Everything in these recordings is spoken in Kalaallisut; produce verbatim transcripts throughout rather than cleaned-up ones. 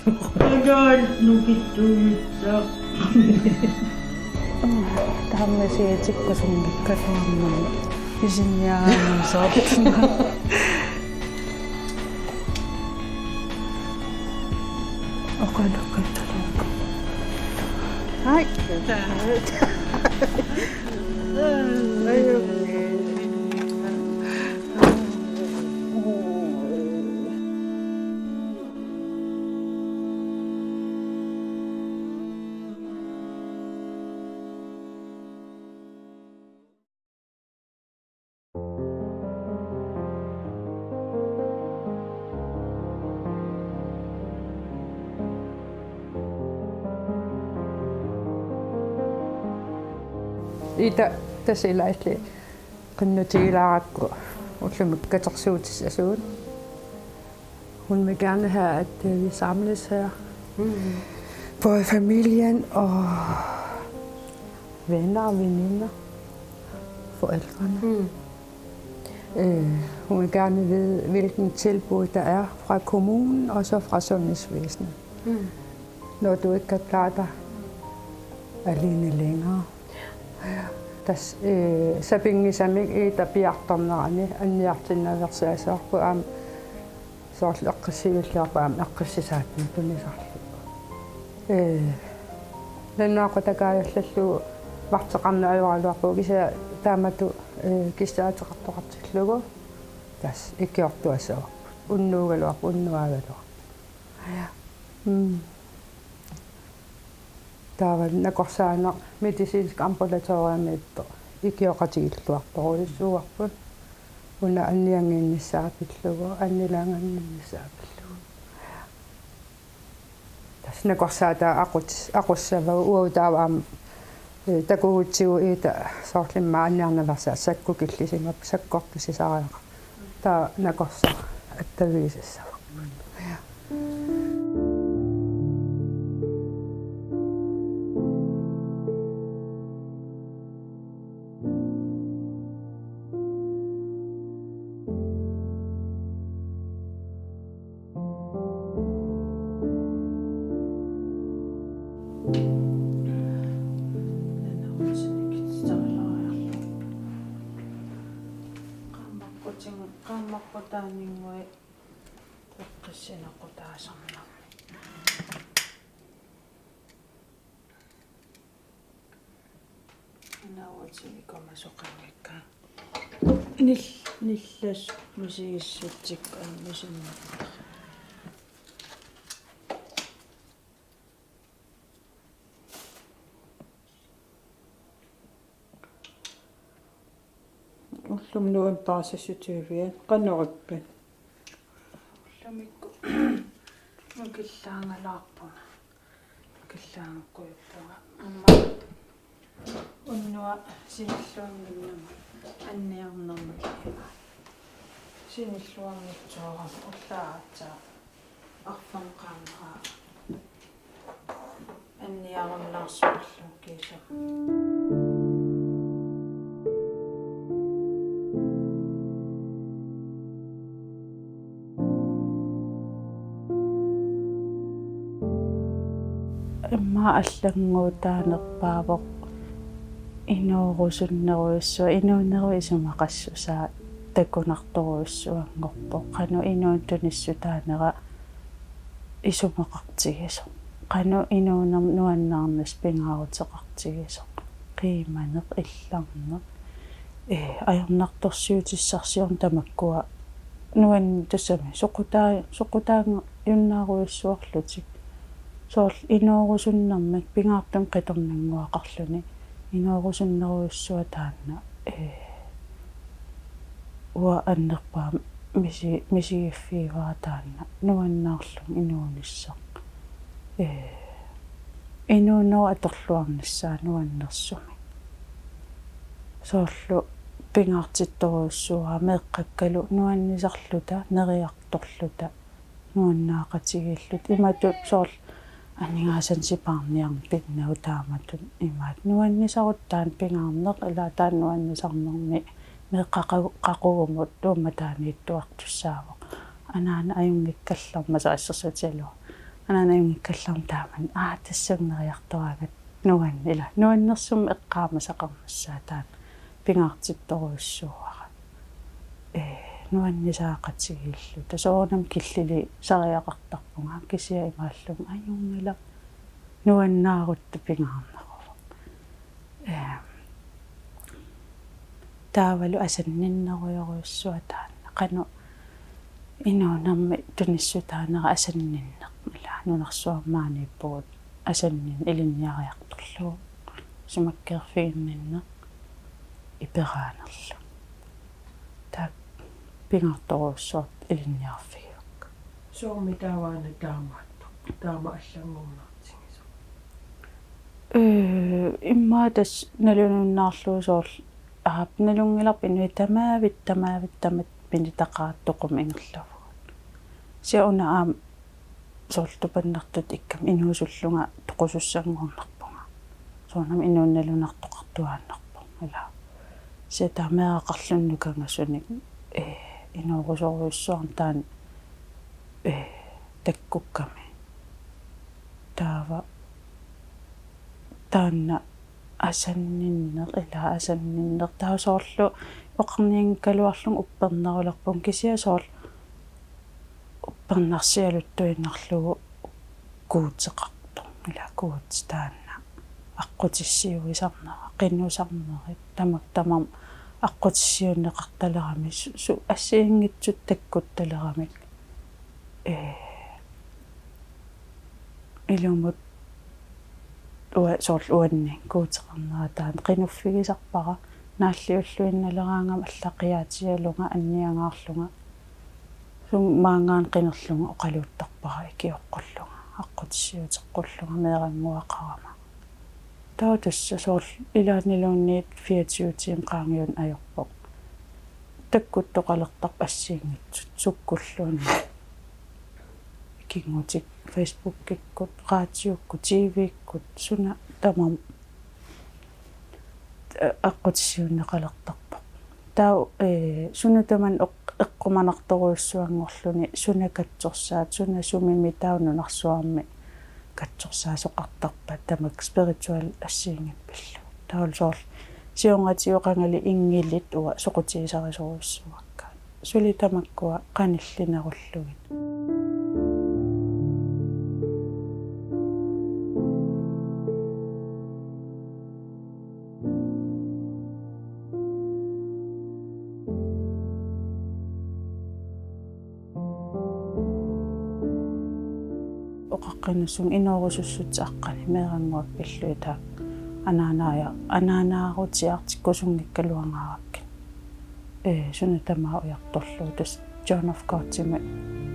Tagal nukittujussa. Taamasiatikkusunngikkaluarmat isinniaannarsaartunga. Oqalukkattaluakka. Hai. Ajo. Ida, tassa ilaalli qinnutigilaarakku ullumi katersuutissasugut. Hun vil gerne have, at, øh, vi samles her. Mm. Både familien og venner og veninder. Forældrene. Mm. Øh, hun vil gerne vide, hvilken tilbud der er fra kommunen og så fra sundhedsvæsenet. Mm. Når du ikke kan klare dig alene længere. Tassa, øh, sapinngisamik Ida piartornerani anniartinnaveersaassavarput aamma soorlu eqqissivilluarput aamma eqqissisaattut tunisarlugit. Ee, nalunaaqutaq kaajallallugu varteqarneq ajoraluarpoq kisianni taamatut, ee, kissaateqartoqartillugu tassa ikiortuassavarput. Unnuugaluarpoq, unnuaagaluarpoq. Ja. Mm. Taava nakorsaaneq medicinsk ambulatoriamiittoq ikioqatigiilluartorujussuuarput. Una anniannginnissaa pillugu, annilaanganginnissaa pillugu. Tassa nakorsaataa aqut-, aqussavagut uagut taava aamma, eh, takugutsigu Ida soorlu immaqa anniarnaveersaassaaq sakkukillisimappat sakkortusi saariaqarpoq. Taava nakorsaq attavigisassavaa. Qaammaqqutaaninnguit eqqissinaqutaasarnermi. Nauatsivikuma soqanngikkaa. Nil-, nillas misigissutsikka aamma sinnattarput. Ullumi novembarip seksogtyve, qanoq ippa? Ullumikkut makillaangalaarpunga. Makillaangakkujuppunga. Aamma unnuaq sinilluannginnama anniarnermi ima. Sinilluanngitsoorama ullaaq aatsaat arfanneqaannera anniarunnaarsimallunga kiisa. Immaqa allannguutaanerpaavoq inoorusunnerujussuaq, inuunerup isumaqassusaa takunartorujussuanngorpoq. Qanoq inuuneq tunissutaanera isumaqartigisoq. Qanoq inuunermut nuannaarnissaq pingaaruteqartigisoq. Qiimaneq, illarneq. Ee, ajornartorsiutissarsiorneq tamakkua nuan-, tassami soqutaa-, soqutaajunnaarujussuarlutik. Soorlu inoorusunnermik pingaartumik qitornannguaqarluni. Inoorusunnerujussuaq taanna, ee, uanga annerpaamik misi-, misigiffigivara taanna nuannaarlunga inuunissaq. Ee, inuunerup atorluarnissaa nuannersumik. Soorlu pingaartittorujussuuara meeqqakkalu nuannisarluta, neriartorluta, nuannaaqatigiilluta. Imatut soorlu aningaasanik sipaarniarneq pinnagu taamatut imaattoq nuannisarutta taanna pingaarneq, ilaa taanna nuannisarnermi meeqqat qaqugu-, qaqugumut tuumataaniittuartussaavoq. Anaana ajunngikkallarmat assersuutigalugu. Anaanajunngikkallarmat taamani, aa, tassunga neriartoraangat nuann-, ila, nuannersumik eqqaamasaqarnissaa taanna pingaartittorujussuuara. Ee, nuannisaaqatigiilluta. Soorunami killilisariaqartarpunga, kisianni imaallunga ajunngilaq, nuannaarutta pingaarneruvoq. Ee, taavalu asanninnerujorujussuaq taanna. Qanoq inuunermi tunissutaanera asanninneq. Ila nunarsuarmi maaniippugut asanninneq ilinniariartorlugu. Isumakkeerfiginninneq iperaanerlu. Taakku pingaartorujussuartut ilinniarfigivakka. Soormi taava una taamaattoq, taama allanngornartigisoq? Ee, immaqa tassa nalununnaarlugu soorlu, aap, nalunngilarput inuit tamavitta, tamavitta, tamatta minitaqaat toqumut ingerlavugut. Kisianni una aamma soorlu tupannartutut ikkama inuusullunga toqusussanngornarpunga. Soorunami inuup nalunartoqartuaannarpoq, ila. Kisianni taava meeraqarluni nukangasunik, ee, inoorusorujussuarnik taanna, ee, takkukkami. Taava taanna asanninneq, ila asanninneq. Taava soorlu oqarnianngikkaluarlunga uppernerulerpunga, kisianni soorlu uppernarsialuttuinnarlugu Guuteqartoq. Ila Guuti taanna aqqutissiuisarnera, qinusarnerit, tamakku tamarmik aqqutissiuunneqartaleramik, su-, su-, assigiinngitsut takkuttaleramik. Ee, ilumut ua-, soorlu uanni Guuteqarnera taanna qinuffigisarpara, naalliulluinnaleraangama allaat qiaatigalunga anniangaarlunga. Sumut maanngaanniit qinerlunga oqaluuttarpara ikioqqullunga, aqqutissiuuteqqullunga meerannguaqarama. Taava tassa soorlu ilaanniluunniit fireogtyve tiimit qaangiunneq ajorpoq. Takkuttoqalertarpoq assigiinngitsut sukkulluunniit. Ikinngutit Facebookikkut, raatiukkut, T V-kkut, suna tamarmi, ee, aqqutissiuunneqalertarpoq. Taava, ee, suna tamanna oq-, eqqumanartorujussuanngorluni suna katsorsaat, suna sumimi taava nunarsuarmi katsorsaasoqartarpat tamakku spiritual assigiinngitsut pillugu. Taavalu soorlu siornatigut qangali inngilit uanga soqutigisarisorujussuuakka. Suli tamakkua qanillinerullugit. Oqaqqinnissunga inoorusussutsit aqqaneq meerannguakka pillugit taakku anaanaaja-, anaanaarutiartikkusunngikkaluangaarakkit. Ee, suna tamaat ujartorlugu tassa John of Godimi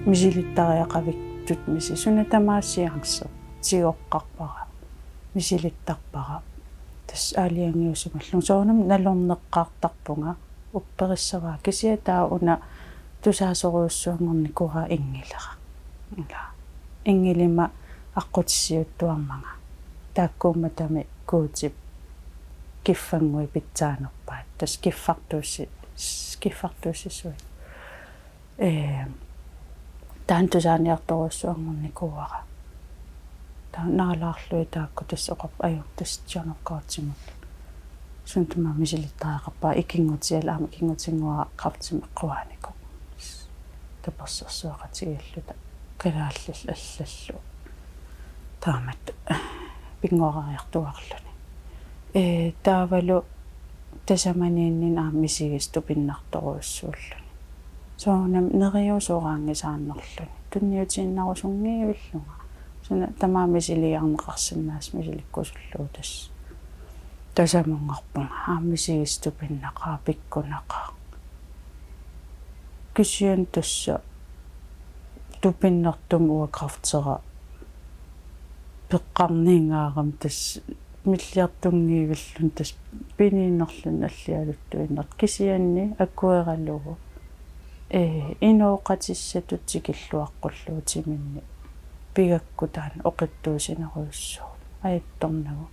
misilittariaqavittut misi-, suna tamaat seance tigoqqarpara, misilittarpara. Tassa aalajangiusimallunga. Soorunami nalorneqqaartarpunga, upperissavara, kisianni taava una tusaasorujussuanngornikuuara inngilera. Ila. Inngilima aqqutissiuuttuarmanga. Taakkuummatami Guutip kiffannguit pitsaanerpaat. Tassa kiffartuussi-, kiffartuussisuit. Ee, taanna tusaaniartorujussuanngornikuuara. Taava naalaarlugit taakku tassa oqarpoq, ajunngilaq, tassa John of Godimut. Suna tamaat misilittariaqarpara, ikinngutigalugu aamma ikinngutinnguara kræftimik eqqugaanikoq. Tapersersueqatigiilluta kalaallit allallu. Taamatut pinnguariartuaarluni. Ee, taavalu tasamaniinninni aamma misigisat tupinnartorujussuulluni. Soorunami neriusoraanngisaannarluni. Tunniutiinnarusunngivillunga. Suna tamaat misiliarneqarsinnaasut misilikkusullugu tassa. Tasamunngorpunga. Aamma misigisat tupinnaqaaq, pikkunaqaaq. Kisianni tassa tupinnartumik uanga kræftera peqqarniingaarami tassa milliartunngivilluni tassa piniinnarluni allialuttuinnartoq kisianni akueralugu. Ee, inooqatissatut tikilluaqqullugu timinni pigakku taanna oqitsuusinerujussuuvoq ajattornagu.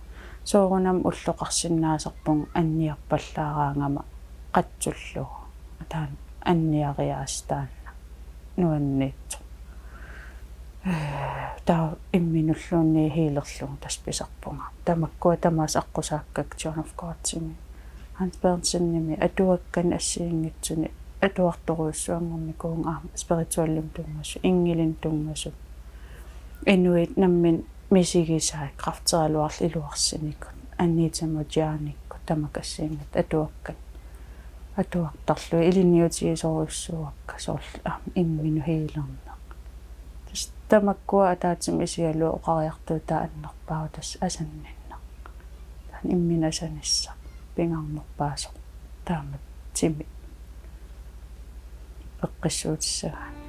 Soorunami ulloqarsinnaasarpunga anniarpallaaraangama qatsullugu. Taanna anniariaaseq taanna nuanniitsoq. Taava imminulluunniit healerlugu tassa pisarpunga. Tamakkua tamaasa aqqusaakkakka John of Godsimi, Hans Berntsenimi, atuakkanik assigiinngitsunik atuartorujussuannginnikuuvunga aamma spiritualimik tunngasut, engelinut tunngasut. Inuit namminneq misigisaat kræfteraluarlutik iluarsinikut, Anita Mojanikkut tamakku assigiinngitsut atuakkat atuartarlugit ilinniutigisorujussuuakka soorlu aamma imminut healerneq. Tassa tamakkua ataatsimut isigalugu oqariartuutaat annerpaavoq tassa asanninneq. Taanna imminut asanissaq pingaarnerpaasoq taamatut timi peqqissuutissagaanni.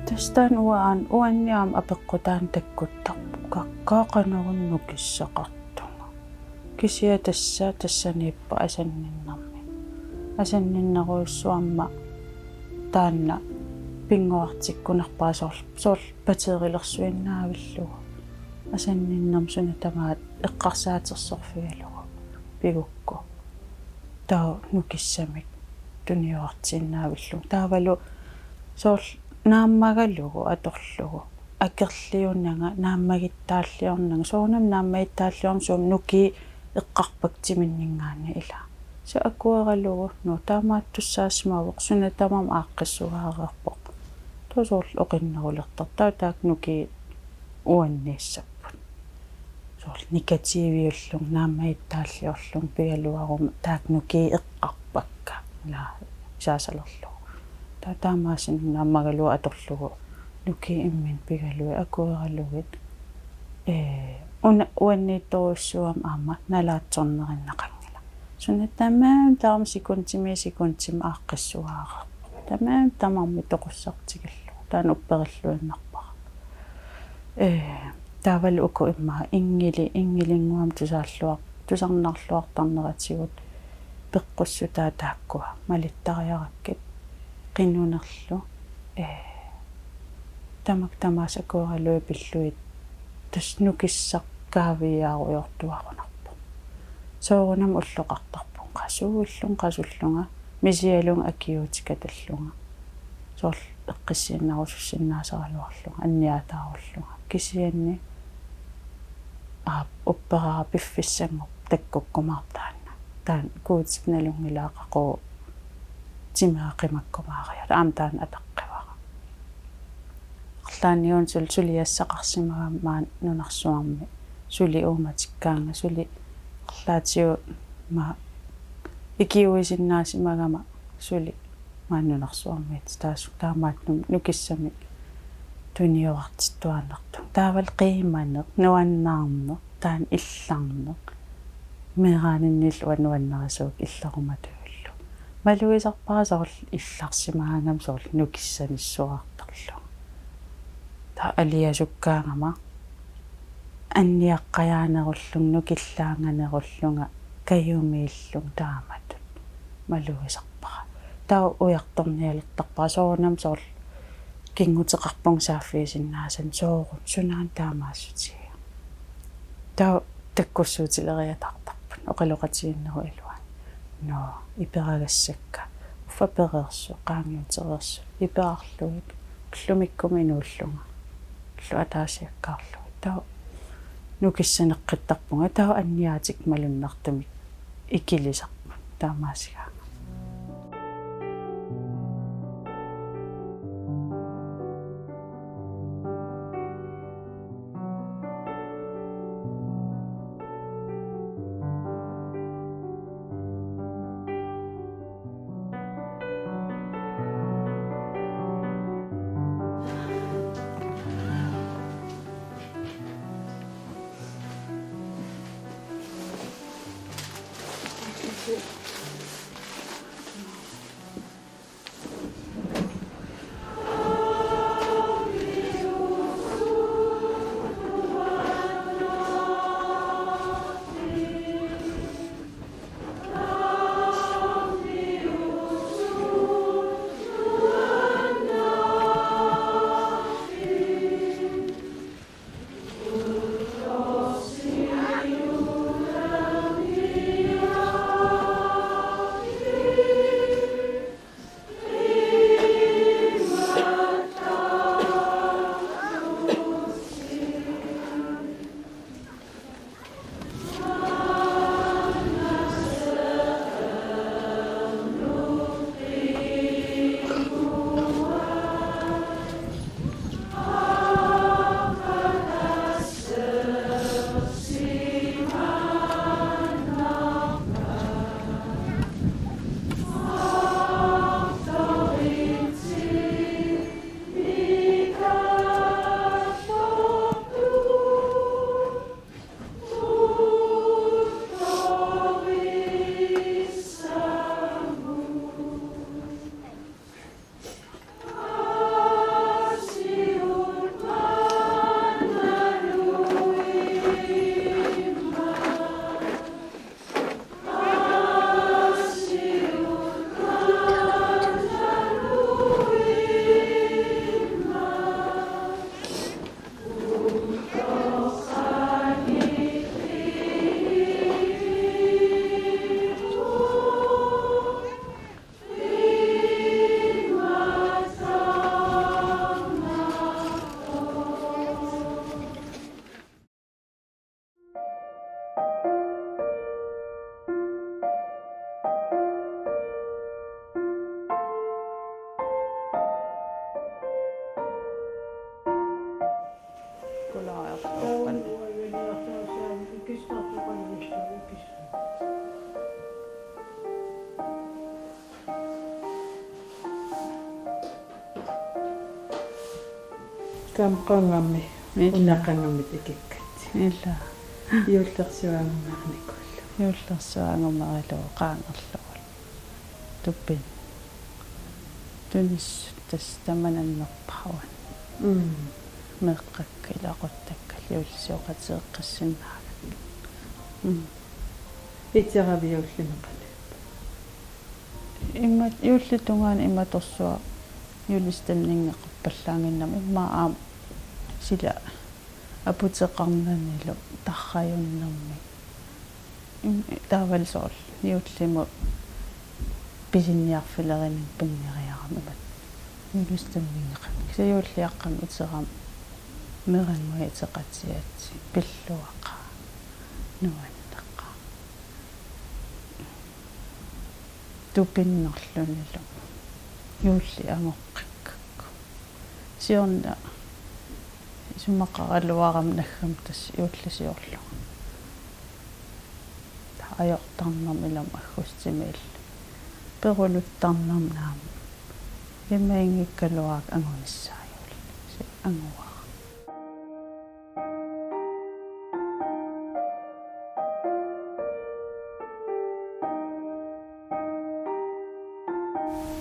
Tassa taanna uanga, uanni aamma apeqqutaani takkuttarpoq, qaqqa qanoruna nukissaqartunga. Kisianni tassa, tassaniippoq asanninnermik. Asanninnerujussuarmik taanna pinnguartikkunarpara soorl-, soorlu pateerilersuinnavillugu. Asanninnermik suna tamaat eqqarsaatersorfigalugu pigukku. Taava nukissamik tuniorartiinnavillunga. Taavalu soorlu naammagalugu atorlugu. Akerliunanga, naammagittaalliornanga. Soorunami naammagittaalliorama suna nukiit eqqarpakka timinninngaanniit ilaa. Tassa akueralugu, nå, taamaattussaasimavoq, suna tamarmi aaqqissugaareerpoq. Taava soorlu oqinnerulertarpoq. Taava taakku nukiit uanniissapput. Soorlu negativiullunga, naammagittaalliorlunga pigaluaruma taakku nukiit eqqarpakka. Ilaa saasalerlugu. Taava taamaasillunga naammagalugu atorlugu nukiit imminnut pigalugit akueralugit. Ee, una uanniittorujussuugama aamma nalaatsornerinneqanngilaq. Suna tamarmi tamarmi sekundimiit sekundimut aaqqissugaareerpoq. Tamarmi tamarmi toqussartigillugu. Taanna upperilluinnarpara. Ee, taavalu uku immaqa engelit, engelinnguamik tusaalluar-, tusarnaarluartarneratigut peqqussutaat taakkua malittariarakkit qinunerlu, ee, tamakku tamaasa akueralugit pillugit tassa nukissaq kaaviiaarujoortuarunarpoq. Soorunami ulloqartarpunga, qasuullunga, qasullunga, misigalunga akiuutikatallunga. Soorlu eqqissiinnarusussinnaasaraluarlunga, anniaataarullunga. Kisianni aap, upperaara piffissanngorpoq takkukkumaarpoq taanna. Taanna Guutip nalunngilaat qaqugu timera qimakkumaariarlugu. Aamma taanna ataqqivara. Arlaanniuna suli suliassaqarsimagama maani nunarsuarmi. Suli uummatikkaanga, suli arlaatigut ma ikiuisinnaasimagama suli maani nunarsuarmiit taasu-, taamaattumik nukissamik tuniorartittuaannartunga. Taavalu qiimaneq, nuannaarneq, taanna illarneq. Meeraaninnillu uanga nuannarisuuakka illarumatujullu. Malugisarpara soorlu illarsimagama soorlu nukissanissuartarlunga. Taava aliasukkaangama anniaqqajaanerullunga, nukillaanganerullunga, kajumiillunga taamatut. Malugisarpara. Taava ujartornialertarpara soorunami soorlu kinguteqarpunga saaffigisinnaasannut soorlu sunaana taamaassutigiga. Taava takkussuutileriataartarput oqaloqatigiinnerup iluani. Nå, iperagassakka. Uffa pereersut, qaangiutereersut, iperarlugit, ullumikkut inuullunga. Ullut ataasiakkaarlugit. Taava nukissaneqqittarpunga, taava anniaatikka malunnartumik ikilisarput taamaasigaangama. Ulaariartuuppani. Kamqangami. Ila. Unaqangami tikikkat. Ila. Juullersuaanngumeqarnikuullu. Juullersuaanngumeqarlugu qaangerlugu. Tupin. Tunissut tassa tamanna annerpaaq. Mm. Meeqqakka ilaquttakka juullisioqatigeqqissinnaagakka. Mm. Iteravit juullimi qanoq? Imat juullip tungaanut imatorsuaq juullip stemningeqarpallaannginnami immaqa aamma sila aputeqarnanilu tarrajunnermik. Im-, taavalu soorlu juullimut pisiniarfilerinermik pinngoriarami imatut. Juullip stemningeqarnera. Kisianni juulliaqqamik iterama meerannguaq iteqatigigatsigu pilluaqaaq. Nuanneqaaq. Tupinnarlunilu. Juulli angoqqikkakku. Siorna isumaqaraluarama naggami tassa juullisiorlunga. Taava ajortarnermi ilami aggustimi ilaa. Peruluttarnermi naamik. Imaanngikkaluarlunga angunissaa juulli. Kisianni anguara.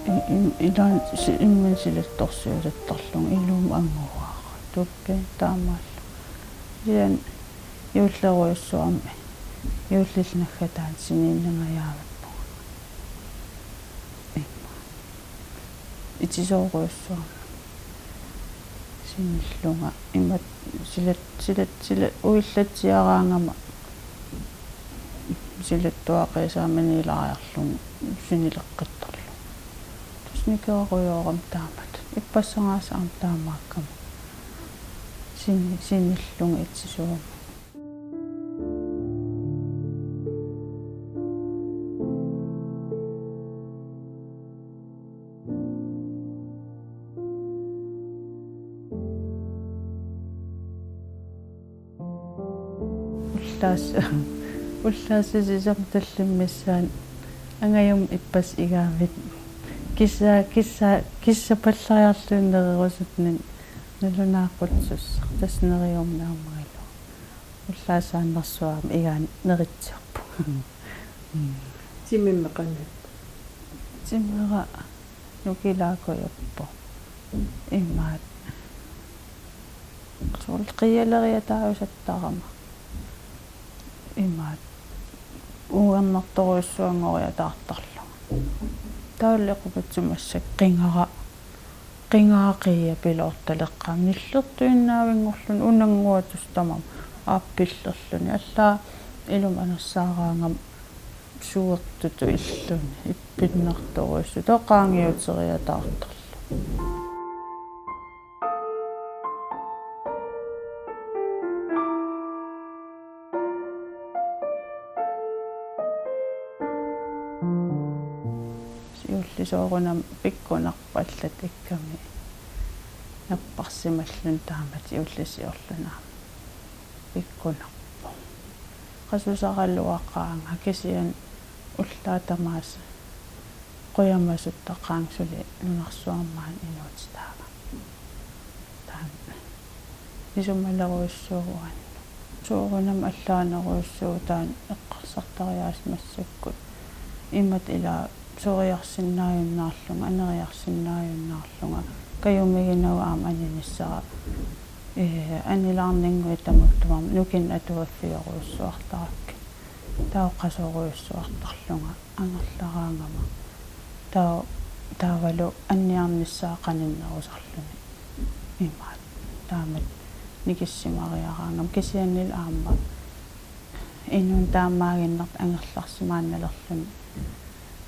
I-, i-, ilaanni si-, imminut silattorsiulertarlunga ilumut anguara. Tupin taamaallu. Kisianni juullerujussuarmik. Juullillu naggataani siniinnangajavippunga. Immaqa. Itisoorujussuarmik. Sinillunga. Imatut silat-, silat-, silat-, uillatsiaraangama silattuaqiisaaminiilariarlunga sinileqqittarlunga. Tassa nikerarujoorama taamatut. Ippassaraasa aamma taamaakkama. Sini-, sinillunga itisuumik. Ullaas-, ullaassuseq sisamat tallimat missaanni angajummat ippassaq igaavit. Kissa-, kissa-, kissapallariarluni nererusunik nalunaaqqutissaq. Tassa neriummik aamma angajoq. Ullaassaannersuaq aamma igaanni neritsiarpunga. Mm. Timimmi qanoq? Timera nukilaakujuppoq. Imaattoq. Soorlu qiialeriataajusattarama. Imaattoq. Uernartorujussuanngoriataartarlunga. Taavalu eqqupatsumik massakkut qingara. Qingara qiiapiloortaleqqaarami nillertuinnaavinngorluni unannguatussammat aappillerluni. Allaat ilumut anersaaraangama suertutut illuni ippinnartorujussuuvoq. Taava qaangiuteriataartarlunga. Juulli soorunami pikkunarpoq allat ikkami napparsimalluni taamatut juullisiorluni aamma pikkunarpoq. Qasusaraluaqaanga kisianni ullaaq tamaasa qujamasuttaqaanga suli nunarsuarmi maani inuutitaagama. Taanna isumalerujussuuvoq uannut. Soorunami allaanerujussuuvoq taanna eqqarsartariaaseq massakkut. Imatut ila soriarsinnaajunnaarlunga, aneriarsinnaajunnaarlunga. Kajumiginagu aamma aninissara. Ee, anilaarninnguit tamatuma nukinnik atuiffiorujussuartarakkit. Taava qasorujussuartarlunga angerlaraangama. Taava, taavalu anniarnissaa qaninnerusarluni. Imaattoq. Taamatut nikissimariaraangama kisiannili aamma inuuneq taamaaginnartoq angerlarsimaannalerluni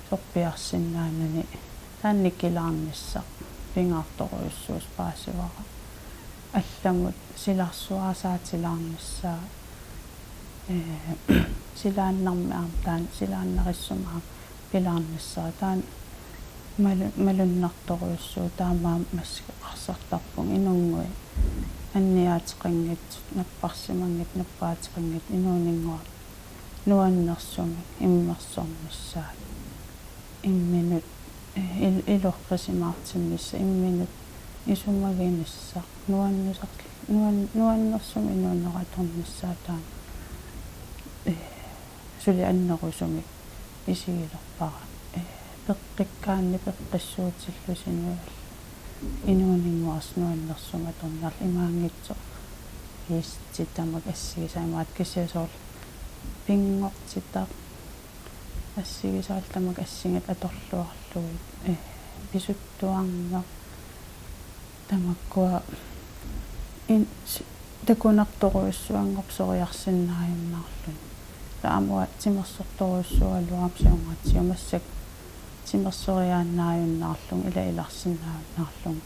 sorpiarsinnaanani taanna nikilaarnissaq pingaartorujussuusoq paasivara. Allamut silarsuaasaatilaarnissaa, ee, silaannarmi aamma taanna silaannarissumik aamma pilaarnissaa taanna malu-, malunnartorujussuuvoq taamaammat massakkut eqqarsartarpunga inunnguit anniaateqanngitsut, napparsimanngitsut, nappaateqanngitsut inuuninnguaq nuannersumik immersornissaat. Imminut, eh, il-, ilorrisimaartinnissaq, imminut isumaginissaq, nuannusar-, nuan-, nuannersumik inuuneq atornissaa taanna, eh, suli annerusumik isigilerpara. Eh, peqqikkaanni peqqissuutillusi nual-, inuuninnguarsi nuannersumik atorniarlugu imaanngitsoq. Iissi tamakku assigisaammata kisianni soorlu pinngortitaq assigisaallu tamakku assingatik atorluarlugit, eh, pisuttuarneq. Tamakkua in-, si-, takunartorujussuanngorpoq soriarsinnaajunnaarluni. Taava aamma timersortorujussuugaluarama siornatigut massakkut timersoriaannaajunnaarlunga, ila ilarsinnaajunnaarlunga.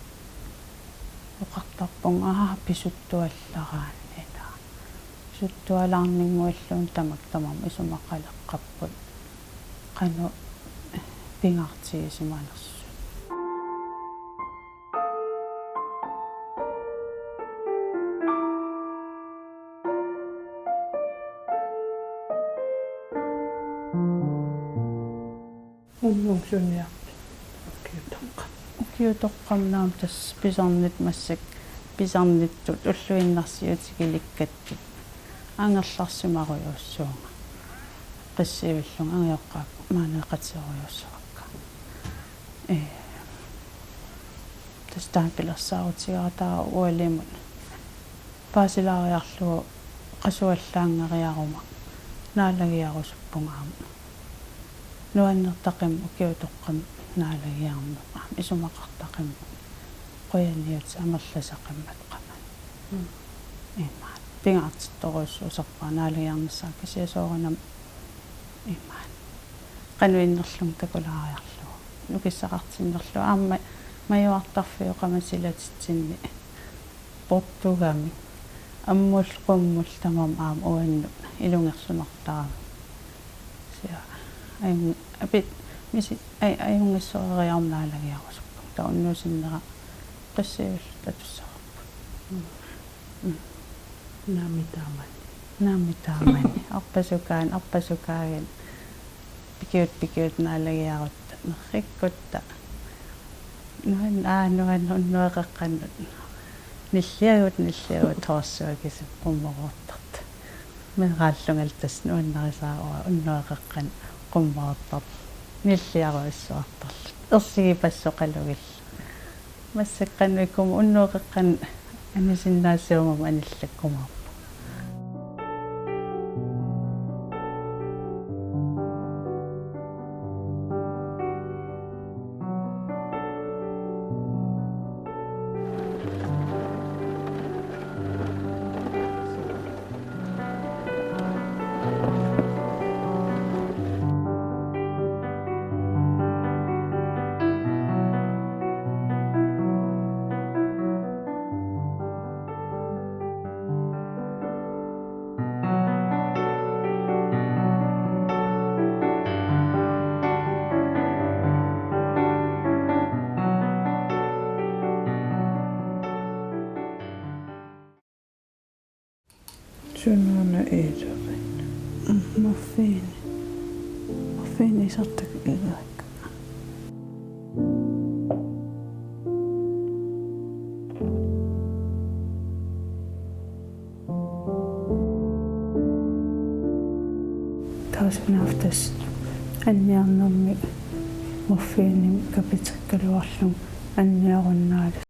Oqartarpunga, aa, pisuttuallaraanni, ila. Pisuttualaarninnguilluunniit tamakku tamarmik isumaqaleqqapput qanoq pingaartigisimanersut. Unnugu suniarpit? Ukiutoqqami. Ukiutoqqami aamma tassa pisarnit massakkut, pisarnittut ulluinnarsiutigilikkattut angerlarsimarujussuuvunga. Qissiivillunga angajoqqaakka maaniiqatigerujussuakka. Ee. Tassa taanna pilersaarutigaara taava ualimut paasilaariarlugu qasuallaanngeriaruma naalagiarusuppunga aamma. Nuannertaqimmat ukiutoqqami naalagiarneq aamma isumaqartaqimmat qujaniutit amerlasaqimmat qamani. Mm. Imaat. Pingaartittorujussuusarpara naalagiarnissaa kisianni soorunami imaat. Qanoq innerlunga takulaariarlugu. Nukissaqartinnerlugu. Aamma majuartarfiup qamat silatitsinni portugamik. Ammullu qummullu tamarmik aamma uannut ilungersunartaramik. Kisianni ajun-, apit misi-, aj-, ajunngissoreriaruma naalagiarusuppunga. Taava unnugu sinnera qissiivilluta atussavarput. Mm. Mm. Naamik taamani. Naamik taamani. Arpasukaaneq, arpasukaaneq. Pikiut, pikiut naalagiarutta, nerrikkutta. Nuan-, aa, nuan-, unnuap qeqqanut. Nilliagut, nilliagut, horsua kisimi qummoortartut. Meeraallungalu tassa nuannarisaara unnuap qeqqanut qummoortartut. Nilliarujussuartarlutik. Ersigipassoqalugillu. Massakkut qanoq ikuma unnuap qeqqanut anisinnaasiormamik anillakkumaarpunga. Sunaana iilerin? Mm, muffiini. Muffiini isertaq iilerakku. Taava sunaaffa tassa anniarnermi muffiinimi kapitikkaluarlunga anniarunnaalu-